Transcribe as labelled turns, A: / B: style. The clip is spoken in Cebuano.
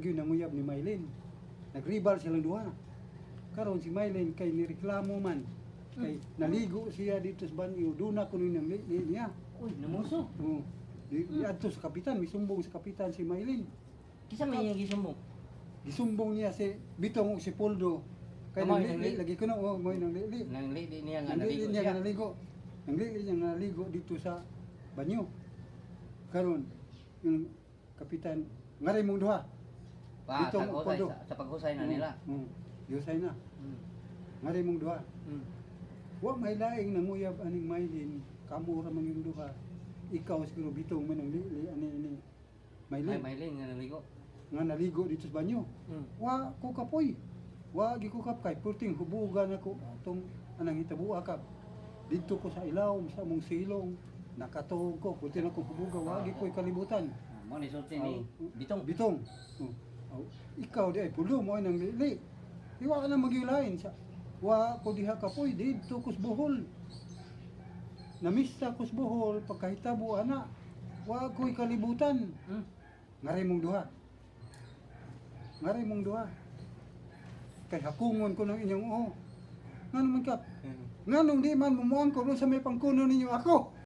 A: gyud nanguyab ni Mylene. Nagribal silang duha. Karon si Mylene kay nireklamo man. Kay naligo siya dito sa banyo, duna kuno nang li niya.
B: Uy, namuso.
A: Oh. Di adto sa kapitan, misumbong sa kapitan si Mylene.
B: Kinsa may iyang gisumbong?
A: Gisumbong niya si Bitong ug si Poldo. Kay
B: Amo,
A: nang
B: nang li-
A: lagi kuno, oh, mo nang li.
B: Nang lili niya nga
A: Nang
B: naligo
A: lili niya
B: siya.
A: nga naligo. Nang lili niya nga naligo dito sa banyo. Karon yung kapitan, "Ngari mong duha."
B: Pa,
A: Bitong
B: sa,
A: ug
B: husay,
A: Poldo.
B: sa paghusay na nila.
A: Yusay na. "Ngari mong duha." Wa may laing nanguyab aning Mylene, kamo ra man yung duha. Ikaw siguro, Bitong, man ang lili ani ni
B: Ay,
A: Mylene
B: Mylene nga naligo.
A: nga naligo dito sa banyo. Wa ko kapoy. Wa gi ko kap kay purting hubugan ako atong anang hitabua, kap. Didto ko sa ilawom sa among silong, nakatuog ko, purting akong hubuga, wa gi ko'y kalibutan.
B: Ah, mo ni sulti ni
A: Oh.
B: Bitong.
A: Bitong. Oh. Oh. Ikaw di ay pulo mo ay nang lili. Iwa ka na magyulain sa wa ko diha kapoy, didto ko sa Bohol. Namista ko sa Bohol pagkahitabo ana. Wa ko'y kalibutan. Ngari mong duha. Ngari mong duha. Kay hakungon ko ng inyong uho. Nga naman, kap? Nganong di man mumuang ko sa may pangkuno ninyo ako?